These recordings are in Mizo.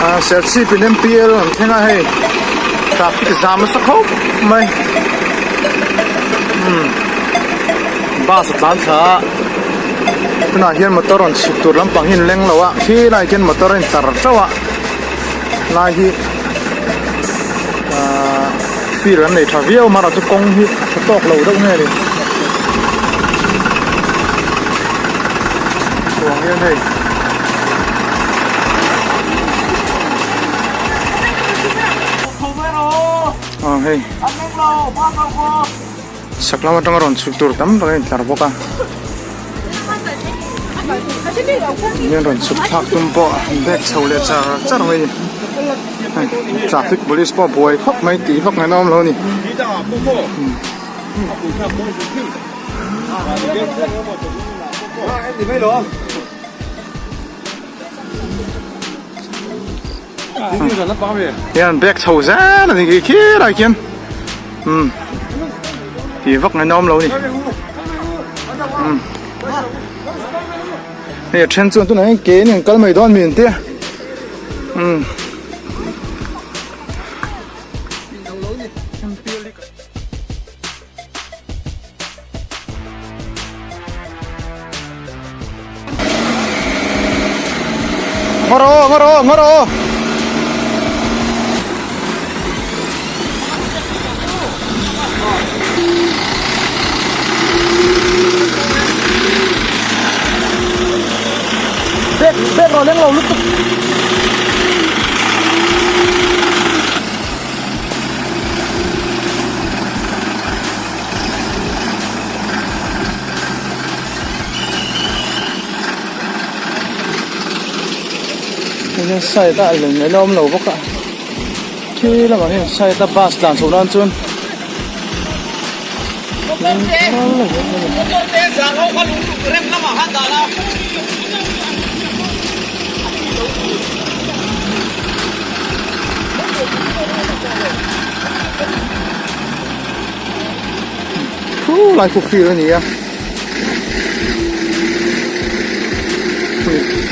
Ah Serchhip in M_P_L an thleng a hei traffic zam nasa khawp mai umm bus a tlan thla a tunah hian motor rawn chhuk tur lampang hi an leng lo a khilaiah khian motor a intlar teuh a lai hi ahh field an nei tha viau a amaherawhchu kawng hi a tha tawk lo deuh nge ni chuang hian hei aw hei sak lam atanga rawn chhuk tur tam tak a intlar bawk a hian rawn chhuk thlak tum pawh an bag chho leh char char mai a ni hei traffic police pawh buai khawp mai tih vak ngaihna awm lo a ni. Hian bag chho zel a ni khi khirah khian umm tih vak ngaihna awm lo a ni umm hei a then chuan tunah hian ke in an kal mai dawn mi an tia umm. Ngawr aw ngawr aw ngawr aw Bek bek rawh leng lo lutuk Hei side ah lem alo awm lo bawk a khi lamah hian side a bus tlan chhoh nan chuan Thu lai khu field a ni a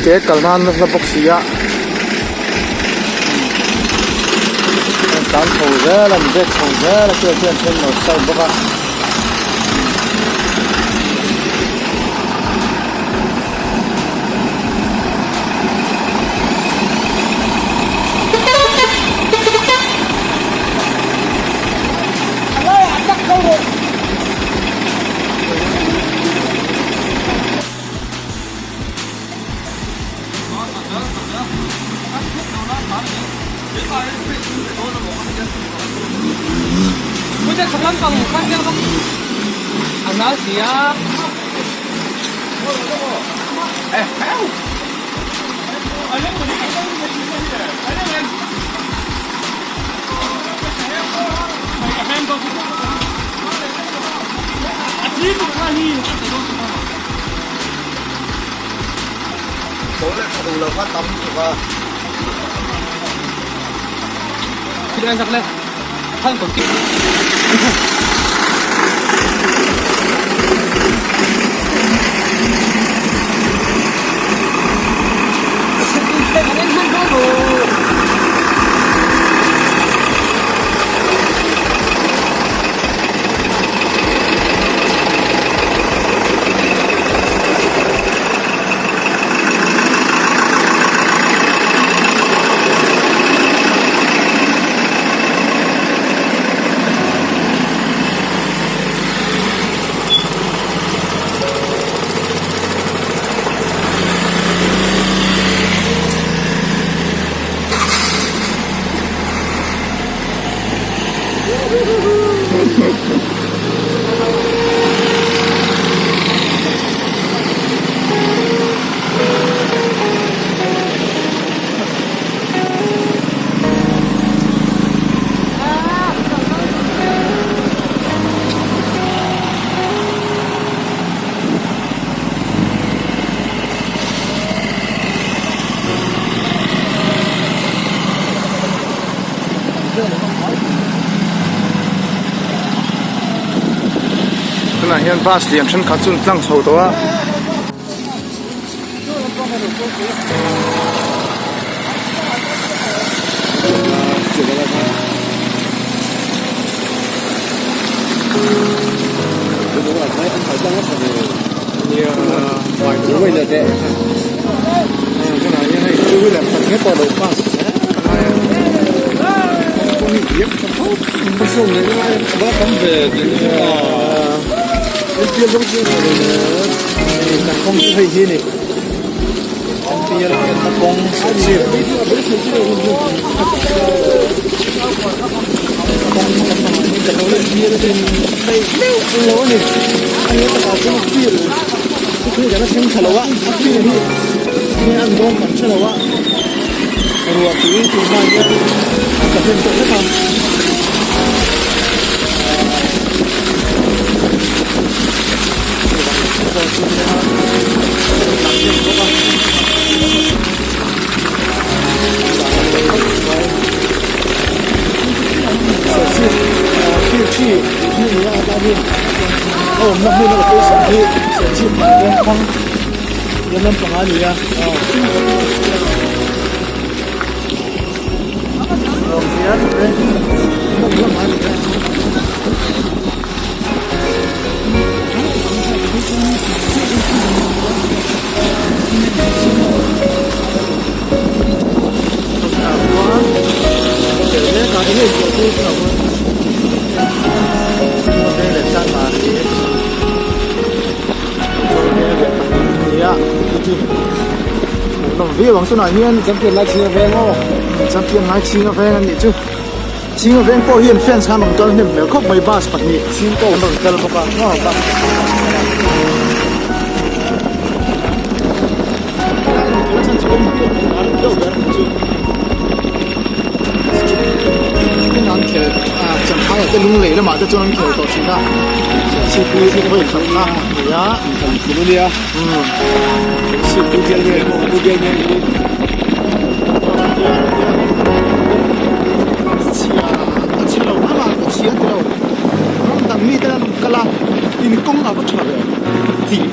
ke kal nan nasa bawk si a an tlan chho zel a an bag chho zel a chuan chuan then lo side bawk a. Tunah hian bus lian thenkhat chu an tlang chho tawh a. Two wheeler pahnih pawh lo pass zel a ngai a kawng hi diak tha khawp mai kan kawng chu hei hi a ni kawng chhip kawng lampangah hian kan lo la bial a ni meuh lo a ni a ni takah chuan field chu thil kan la thleng thla lo a a field hi enge an dawn kan hre lo a ruah tui tih hma hian a tla hnem tawh hlek a. A awmna hmun a location hi Serchhip vengthlang lam lampang a ni a Viau ang tunah hian champion lai chhinga veng aw champion lai chhinga veng an nih chu chhinga veng pawh hian fans khan rawn kal hnem hmel khawp mai bus pahnih an rawn kal bawk a maw bus an khel champhai ah te lunglei lamah te chuan an khel tawh thin a cp vawi khat na a ni a chhia a chhe lo a a chhia ti lo ram dang mi te an kal a in kawng a va tha ve tih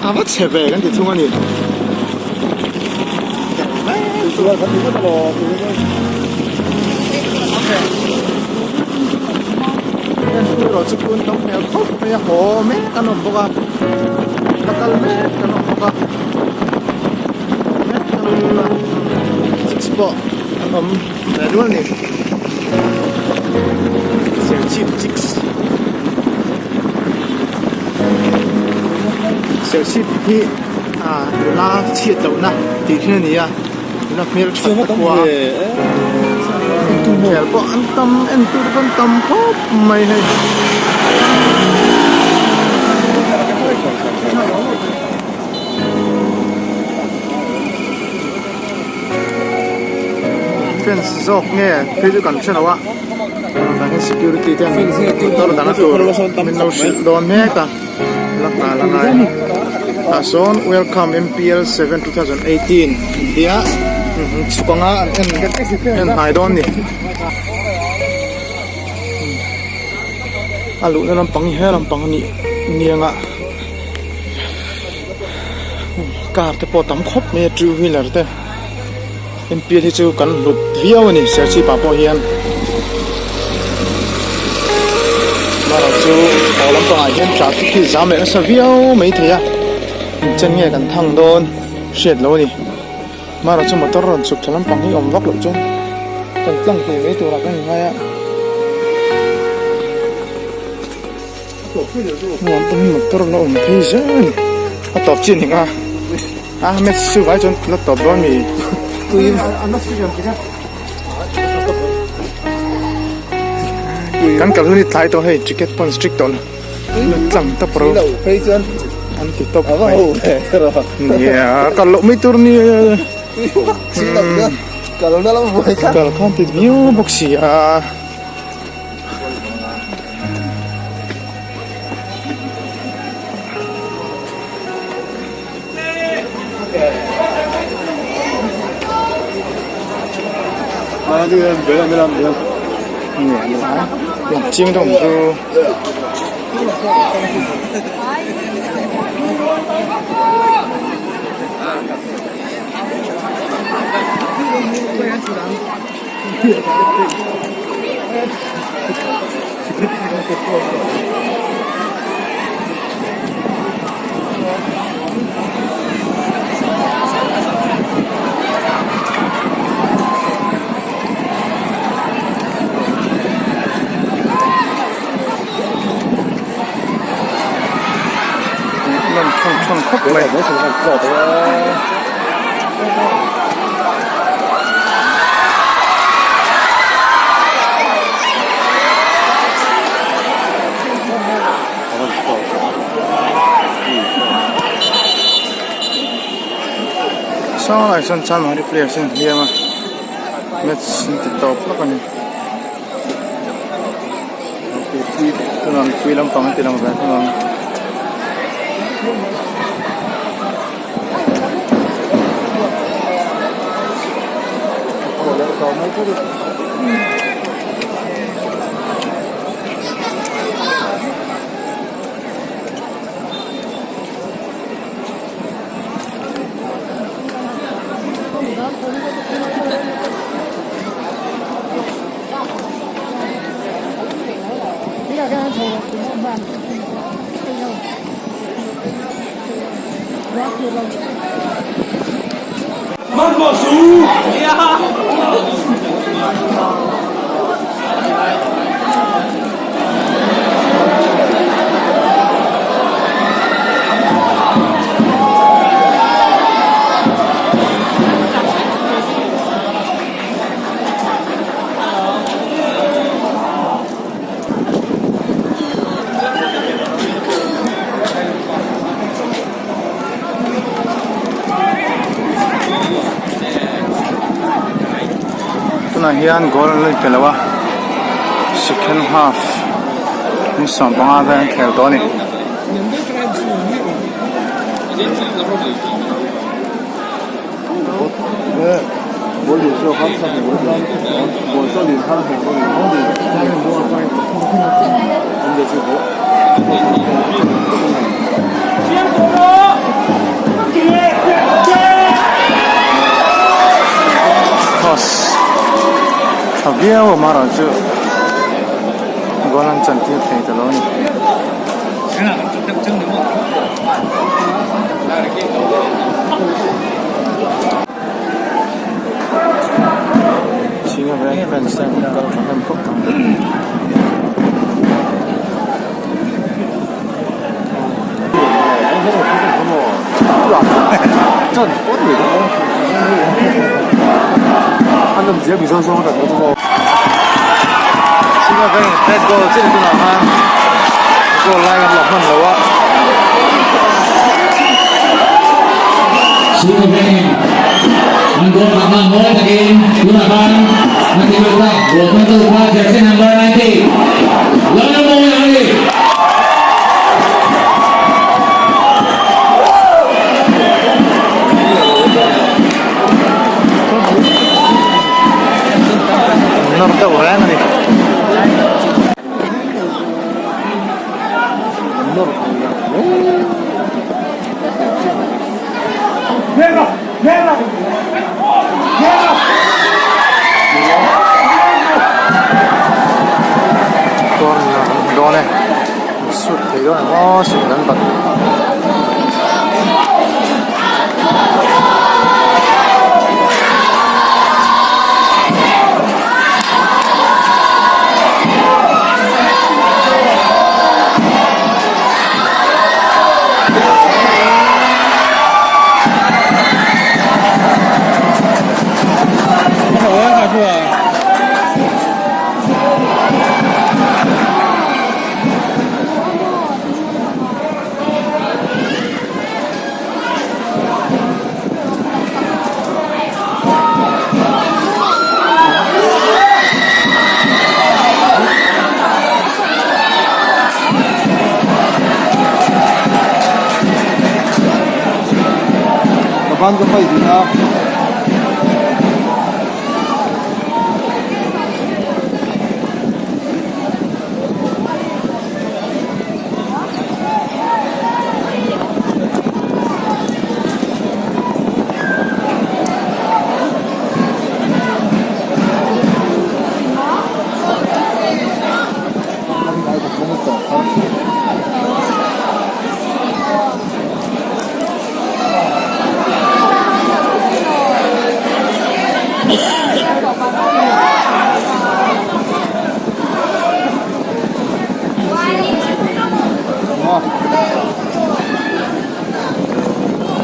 a va chhe ve kan ti thung a ni. Erawh chu phun tam hmel khawp mai a haw mek an awm bawk a la kal mek an awm bawk a haw mek an awm bawk a six pawh an awm ve nual a ni serchhip chicks serchhip hi ah nula chhiat lohna tih hi a ni a nula hmeltha te khua khel pawh an tam en tur pawh an tam khawp mai hei. Fence zawk nge phei chu kan hre lo a tah hian security te an motor dang a tur min lo hrilh dawn mek a la nghal a ngai tah sawn welcome M_P_L 7 2018 tia chhuk anga an en en hnai dawn a ni a luhna lampang hi he lampang a nih niang a. Car te pawh tam khawp mai a two wheeler te M_P_L hi chu kan hlut viau a ni Serchhip ah pawh hian amaherawh chu haw lampangah hian traffic hi zam leh nasa viau maithei a engchen nge kan thang dawn hriat loh a ni amaherawh chu motor rawn chhuk tha lampang hi awm vak loh chuan kan tlang thei mai turah kan inngai a. Nuam pawh hi motor la awm phei zel a ni a tawp chi a ni nga a match chu vai chuan la tawp dawn mi kan kal hun hi tlai tawh hei ticket pawn strict tawh lo tlang tawp ro an ti tawp mai nia kal loh mai tur nia kal khan ti viau bawk si a. Chiang deuh ang chu. Hmuhnawm thawn thawn khawp mai. Saw lai sawn Chanmari players an hliam a match an ti tawp hlawk a ni. Tunah mipui lampang an ti lang ve thung ang. Tunah hian goal an la pe lo a second half ni 15 vel an khel tawh a ni. Cross tha viau a amaherawhchu goal an chantir thei ta lo a ni. Chhinga veng fans te an kal tha hnem khawp ang. Chhinga veng pet goal chin tunah khan goal lai kan la hman lo a. Chhinga veng an goal phah hman mawi takin tunah khan an ti lut a, goal hmangtu kha jersey number 90 Lalramawia a ni. Nawr deuh reng a ni. Corner an hmu dawn e an sut thei dawn em aw sut an bat.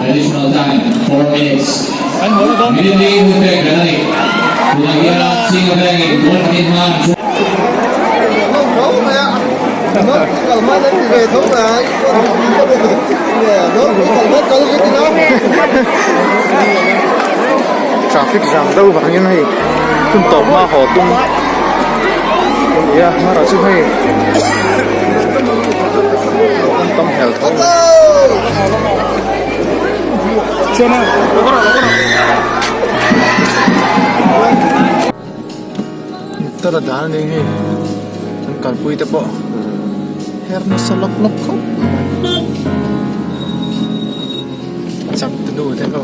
Additional time, 4 minutes. Minute li hun pek belh a ni. Tunah hian Chhinga Vengin goal khatin hma an hruai. Traffic jam deuh vangin hei hun tawp hma haw tum a ni a hmarah chu hei an tam hmel tho Tara dan a ni hei an kalpui te pawh her nasa lawk lawk khawp mai chak te nu te ho.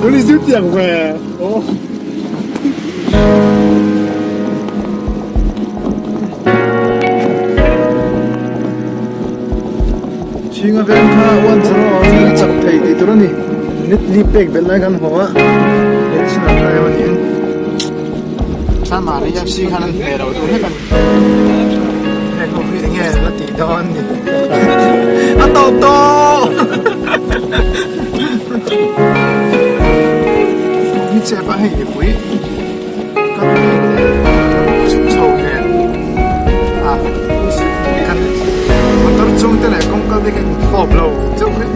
Police duty ang ve. Chhinga veng kha 1-0 a chak thei tih tur a ni. Minute li pek belh lai khan haw a, additional time a niin Chanmari FC khan an hneh lo duh hlek a ni. Heng ho hi enge la tih dawn ni. A tawp tawh! Ni chep a hei mipui ka vel leh chhuk chho nen a kan motor chung te leh kawngka te kha in fawp lo chauh mai.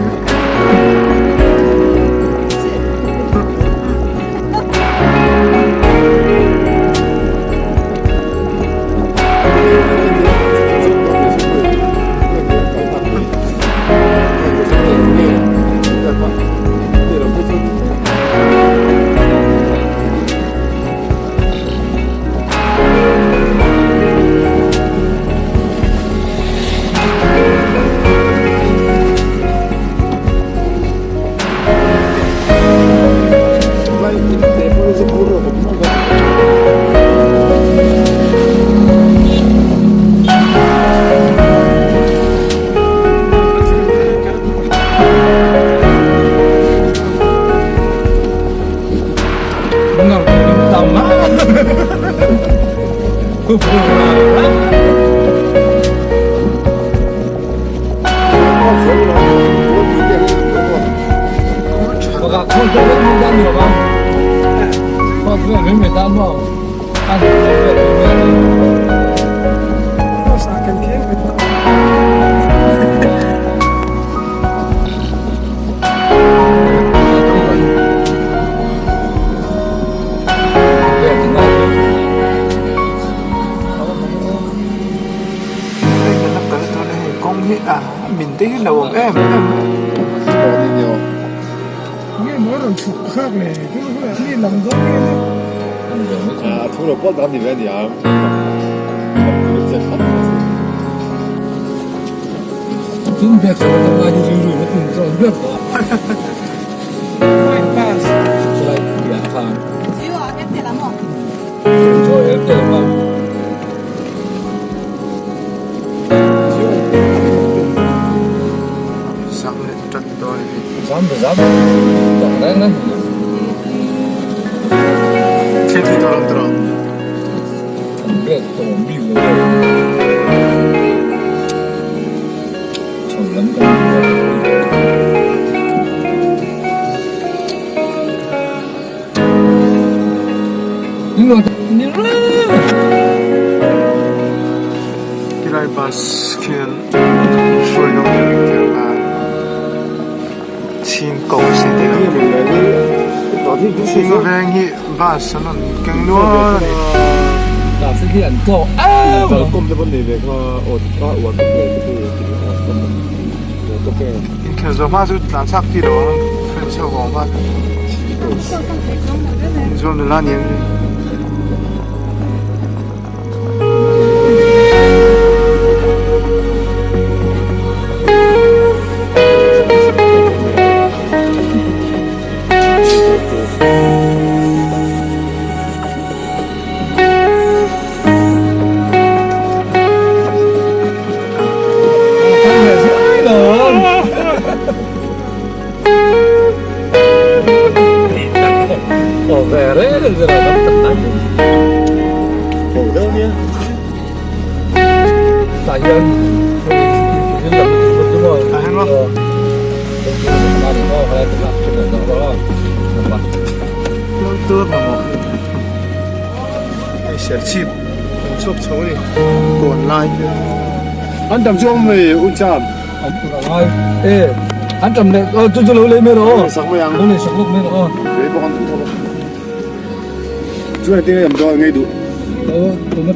Tilai bus khian hruai dawn nia eng tir a chhing ko se tih chhing veng hi bus an rawn keng nual a ni. Inkhelh zawh hma chu tlan chak tih loh ang fans ho vang hma chu inzuam nula ni ang. tur mamawh a ni. Hei Serchhip kan chhuak chho a ni kawn lai. An tam chu awm mai u cham. An tur a ngai e an tam leh aw chu chu lo lei mai rawh aw. Lo lei sak mai ang. Lo lei sak lawk mai rawh aw. Lei bawk an duh tho bawk. Chuan engtin nge damdawi a ngei duh? Aw.